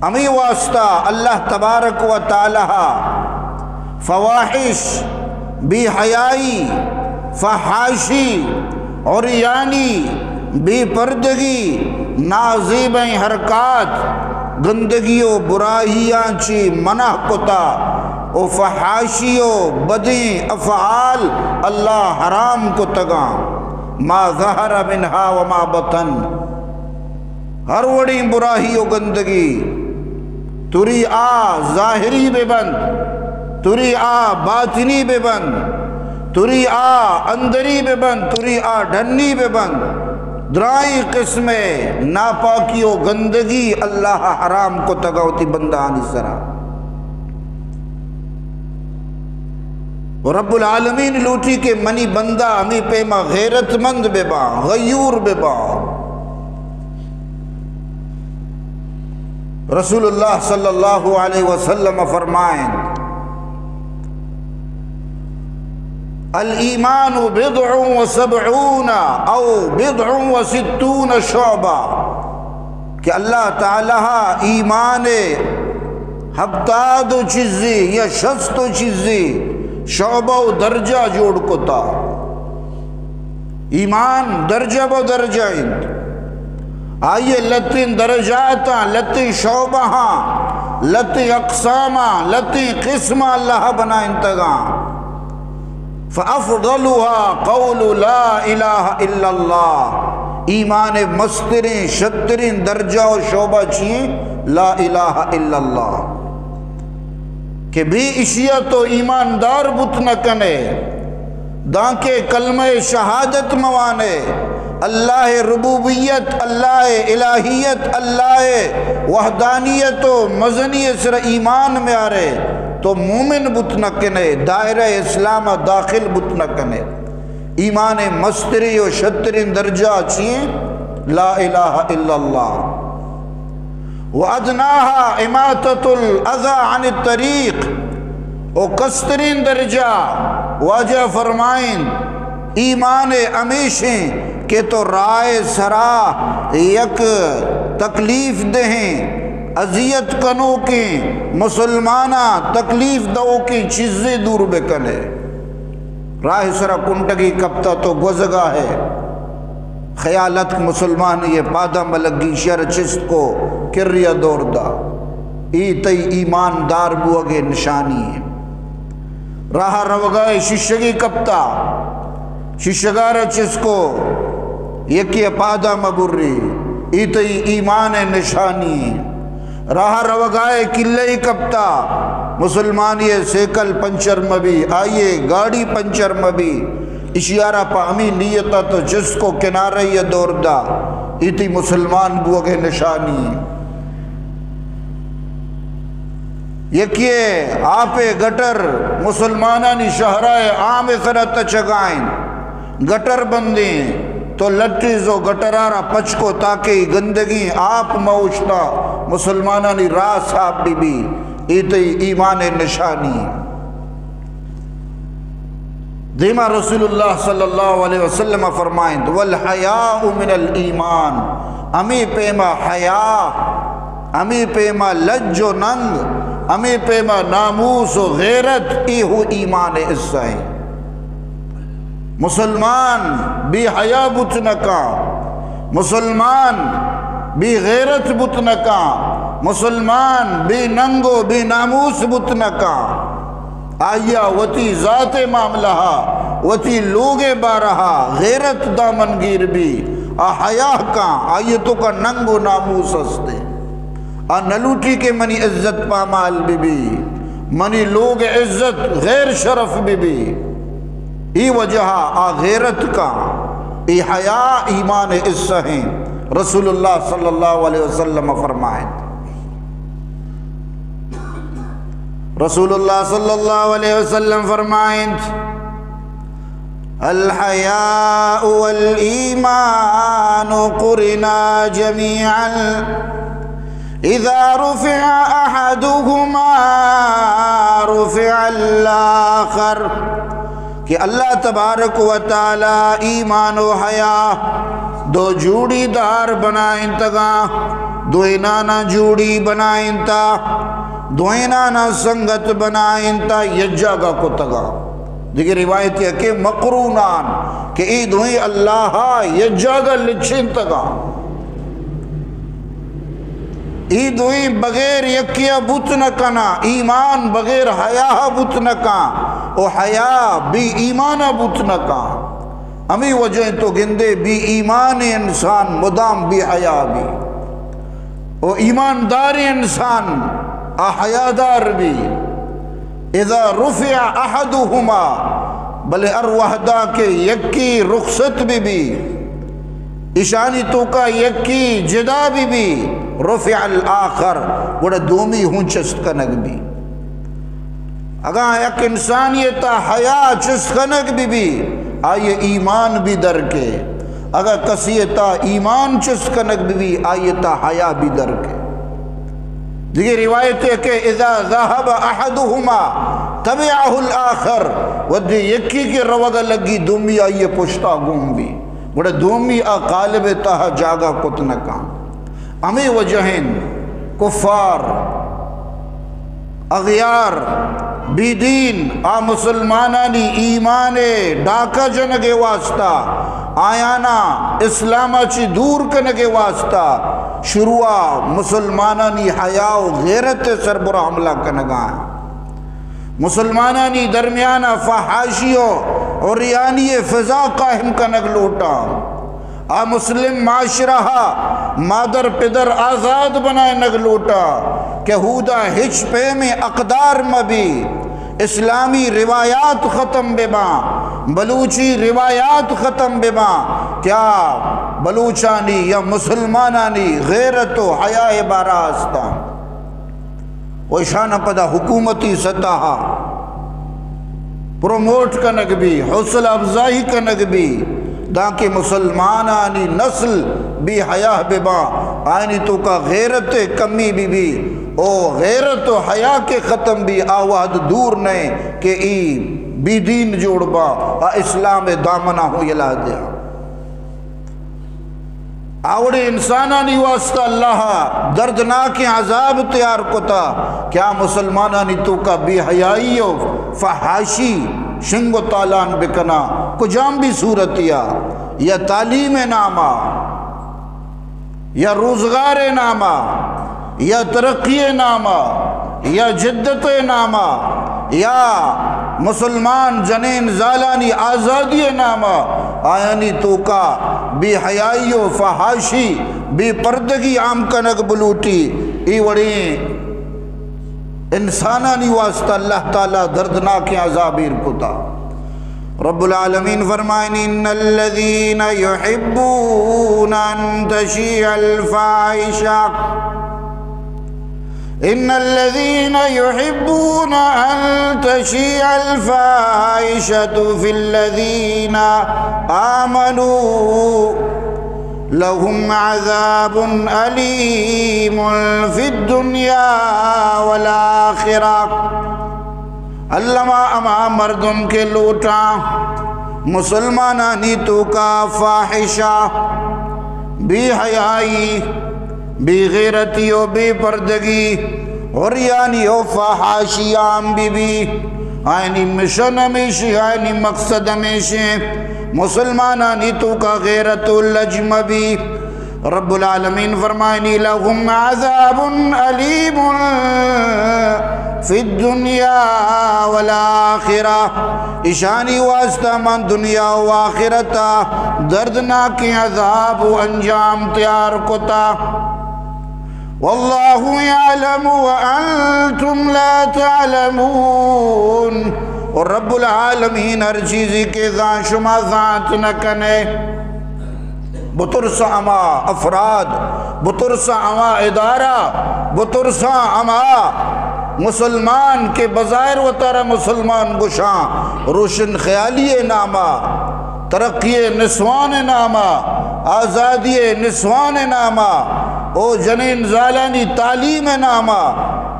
ہمے واسطہ اللہ تبارک و تعالی فواحش، بے حیائی، فحاشی، عریانی، بے پردگی، نازیبیں حرکات، گندگی و براہیاں چی منع کتا و فحاشی و بدیں افعال اللہ حرام کتگاں۔ ما ظہر منہا وما بطن، ہر وڑیں براہی و گندگی، تری آ ظاہری بہ بنت، تری آ باطنی بہ بنت، تری آ اندری بہ بنت، تری آ ڈنی بہ بنت، درائیں قسم ناپاکی و گندگی اللہ حرام کتگ وتی بندہانی سرا۔ و رب العالمین لوٹی کہ منی بندہ ہمے پیما غیرت مند بہ باں، غیور بہ باں۔ رسول اللہ صلی اللہ علیہ وسلم فرمائیں، الایمان بضع و سبعون او بضع و ستون شعبہ، کہ اللہ تعالی ایمان ہپتاد و چیزے یا شست و چیزے شعبہ و درجہ جوڑ کتا۔ ایمان درجہ بہ درجہ انت، آئی لتیں درجاتاں، لتیں شعبہاں، لتیں اقساماں، لتیں قسماں اللہ بنائنتگاں۔ فافضلها قول لا الہ الا اللہ، ایمان مستریں، شتریں درجہ و شعبہ چی؟ لا الہ الا اللہ۔ کہ بے اشیا تو ایماندار بوت نہ کنے، دانکہ کلمہ شہادت موانے، اللہ ربوبیت، اللہ الہیت، اللہ وحدانیت و مزنی سر ایمان میارے، تو مومن بوت نہ کنے، دائرہ اسلام داخل بوت نہ کنے۔ ایمان مستری و شترین درجہ چی؟ لا الہ الا اللہ۔ و ادناها اماطة الاذی عن الطریق، و کسترین درجہ واجہ فرمائیں ایمان ہمیشیں کہ تو رائے سرا یک تکلیف دہیں، اذیت کنوکیں، مسلماناں تکلیف دوکیں چیزے دور بکنے۔ راہ سرا کنٹگی کپتا تو گوزگا ہے، خیال اتک مسلمان یہ پادا ملگی، شر چست کو کریا دور دا، ای تئی ایماندار بوگے نشانی ہے۔ راہ روگائے ششگی کپتا، ششگارا چست کو یکی پادا مبری، ای تئی ایمان نشانی ہے۔ راہ روگائے کلئی کپتا، مسلمانی سیکل پنچر مبی، آئیے گاڑی پنچر مبی، اشیارا پہ ہمی نیتا تو چست کو کنارہ یہ دور دا، ایتی مسلمان بوگے نشانی۔ یکی آپ گٹر مسلمانانی شہرائے عام سرا تچگائیں۔ گٹر بندیں تو لٹیز و گٹرارا پچ کو تاکہ ای گندگی آپ موشتا مسلمانانی راہ صاف بی بی، ای تئی ایمان نشانی۔ دیما رسول اللہ صلی اللہ علیہ وسلم فرمائیں، والحیاء من الایمان، امی پیما حیا، امی پیما لج و ننگ، امی پیما ناموس و غیرت، ای ہو ایمان حصہ ہیں۔ مسلمان بے حیا بوت نہ کاں، مسلمان بے غیرت بوت نہ کاں، مسلمان بے ننگ و بے ناموس بوت نہ کاں۔ آئیا وتی ذات معاملہ، وتی لوگ بارہ غیرت دامن گیر بی، آ حیا کاں، آئی تو کا ننگ و ناموس ہستے۔ آ نہ لوٹی کہ منی عزت پامال بہ بی، منی لوگ عزت غیر شرف بہ بی۔ ای وجہ آ غیرت کا، ای حیا ایمان حصہ ہیں۔ رسول اللہ صلی اللہ علیہ وسلم فرمائیں، رسول اللہ صلی اللہ علیہ وسلم فرمائیں، الحیاء والایمان قرنا جمیعا، اذا رفع احدهما رفع الاخر۔ کہ اللہ تبارک و تعالی ایمان و حیا دو جوڑی دار بنائنتگاں، دوئینانا جوڑی بنائینتا، دوئینانا سنگت بنائینتا، یک جاگہ کتگا۔ دگہ روایت ہے کہ مقرونان، کہ ای دوئیں اللہ یک جاگہ لچینتگا۔ ای دوئیں بغیر یکیا بوت نہ کنا، ایمان بغیر حیا بوت نہ کاں، او حیا بے ایمانا بوت نہ کاں۔ ہمے وجہ تو گندے بے ایمان انسان مدام بے حیا بی، او ایماندار انسان آ حیادار بی۔ اذا رفع احدهما، بلے ہر وہدا کہ یکی رخصت بی بی، اشانی توکا یکی جدا بی بی، رفع الآخر، گڑا دومی ہوں چست کنگ بی۔ اگاں یک انسانی تا حیا چست کنگ بی بی، آئی ایمان بی درکے۔ اگاں کسی تا ایمان چست کنگ بی بی، آئی تا حیا بی درکے۔ دگہ روایت ہے کہ اذا ذهب احدهما تبعه الآخر، ودی یکی کے روگا لگی، دومی آئی پشتا گم بی۔ گڑا دومی آ قالب تہا جاگہ کت نہ کاں۔ ہمے وجہ انت کفار، اغیار، بے دین آ مسلمانانی ایمان ڈاکہ جنگ واسطہ، آیانا اسلام چی دور کنگ واسطہ شروع مسلمانانی حیا و غیرت سربرا حملہ کنگا۔ مسلمانانی درمیان فحاشی و عریانی فضا قائم کنگ لوٹا۔ آ مسلم معاشرہ مادر پدر آزاد بنائینگ لوٹا کہ ہودا ہچ پیمیں اقدار مبی، اسلامی روایات ختم بباں، بلوچی روایات ختم بباں، کیا بلوچانی یا مسلمانانی غیرت و حیا بارا ہستاں؟ و اشان پدا حکومتی سطح پروموٹ کنگ بی، حوصلہ افزائی کنگ بی، دانکہ مسلمانانی نسل بے حیا بباں، آیانی توکا غیرت کمی بی بی، او غیرت و حیا کہ ختم بی، آ وہد دور نئے کہ ای بے دین جوڑ با، آ اسلام دامنا ہوں یلا دیا۔ آوڑے انسانانی واسطہ اللہ دردناکیں عذاب تیار کتا۔ کیا مسلمانانی توکا بے حیائی و فحاشی شنگ و تالان بکنا؟ کجام بھی صورتیا، یا تعلیم ناما، یا روزگار ناما، یا ترقی ناما، یا جدت ناما، یا مسلمان جنین زالانی آزادی ناما، آیانی توکا بے حیائی و فحاشی، بے پردگی عام کنگ بلوٹی، ای وڑیں انسانانی واسطہ اللہ تعالی دردناکیں عذاب ایر کتا۔ رب العالمین فرمائن، ان الذين يحبون ان تشيع الفاحشة، ان الذين يحبون ان تشيع الفاحشة في الذين آمنوا لهم عذاب أليم في الدنيا والآخرة۔ الما ہما مردم کہ لوٹاں مسلمانانی توکا فاحشہ، بے حیائی، بے غیرتی و بے پردگی، عریانی و فحاشی عام بی بی، آیانی مشن ہمیشی، آیانی مقصد ہمیشی، مسلمانانی توکا غیرت و لج مبی۔ رب العالمین فرمائنی، لهم عذاب أليم في الدنيا والآخرة، اشانی واسطہ من دنیا و آخرتا دردناکیں عذاب و انجام تیار کتا۔ والله يعلم وأنتم لا تعلمون، اور رب العالمین ہر چیزی کہ زان شما زانت نہ کنے۔ بترس ہما افراد، بترس ہما ادارہ، بترس ہما مسلمان کہ بظاہر وتارا مسلمان گشاں، روشن خیالی ناما، ترقی نسوان ناما، آزادی نسوان ناما، او جنین زالانی تعلیم ناما،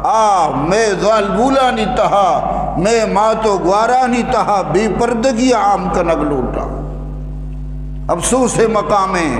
آ مئے زالبولانی تہا، مئے مات و گوارانی تہا بے پردگی عام کنگ لوٹاں۔ افسوس مقامیں،